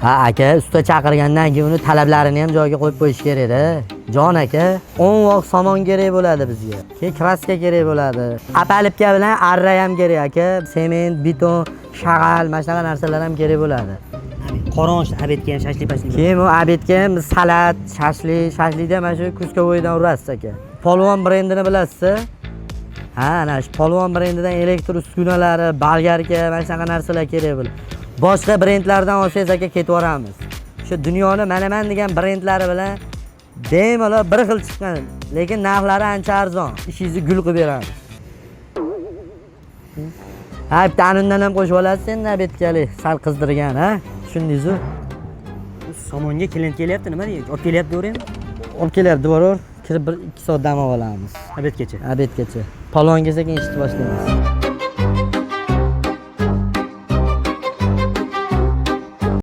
Ha aka, usta chaqirgandan keyin uni talablarini ham joyiga qo'yib qo'yish kerak-da. Jon aka, 10 voq somon kerak bo'ladi bizga. Keyin краска kerak bo'ladi. Опалубка bilan arra ham kerak aka. Sement, beton, shag'al, mana shunaqa narsalar ham kerak bo'ladi. Qoronch обед ga ham shashlik pashlik. Keyin bu обед ga ham salat, shashlik, shashlikda mana shu кусковой dan urasiz aka. Polvon brendini bilasiz? Ha, ana shu Polvon brendidan elektr uskunalari, болгарка, mana shunaqa narsalar kerak bo'ladi. Boshqa brendlardan olsangiz aka, ketib yuboramiz. Shu dunyoni manaman degan brendlari bilan bemalol bir xil chiqqan, lekin narxlari ancha arzon. Ishingizni gul qilib beramiz. Ha, bitta anundan ham qo'shib olasiz endi обед galik, sal qizdirgan, ha? Tushundingiz-ku? Somonga klient kelyapti, nima deydi? Olib kelyapti, deyaveraymi? Olib kelyapti, boraver. Kirib 1-2 soat dam olib olamiz. Обед gacha. Обед gacha. Polvon kelsa, keyin ishni boshlaymiz.